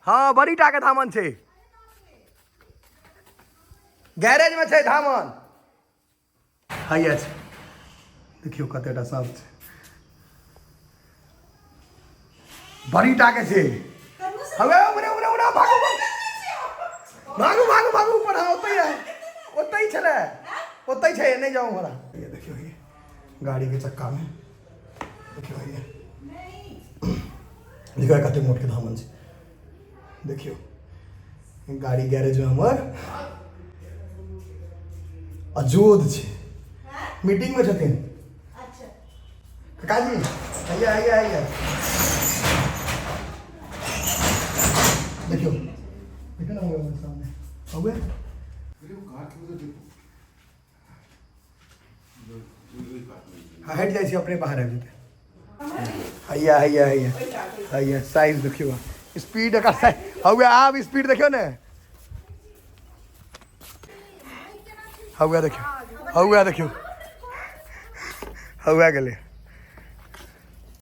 हँ, बड़ी टा के धामन छै, गैरेज में छै धामन। हैया छै, देखियौ कतेटा साँप छै, बड़ी टा के छै। हवे उमरे उमरे उमरे, भागू भागू भागू भागू ऊपर। हाँ, ओतै है, ओतै छलै, ओतै छै, नहि जाउ उमहर। ये देखियौ, ये गाड़ी के चक्का में देखियौ, ये देखियौ कते मोट के धामन छै। देखियौ, गाड़ी गैरेज में हमर अजोध छै, मीटिंग में छथिन। काकाजी, हैया हैया हैया, देखियौ देखियौ ना, हमर सामने हवे। हाँ, हटि जाइ छी, अपने बाहर आबि जेतै। हैया हैया हैया हैया, साइज देखियौ, स्पीड एकर साइज हौवे। आब स्पीड देखियौ ने, हौवे देखियौ, हौवे देखियौ, हौवे गेलै।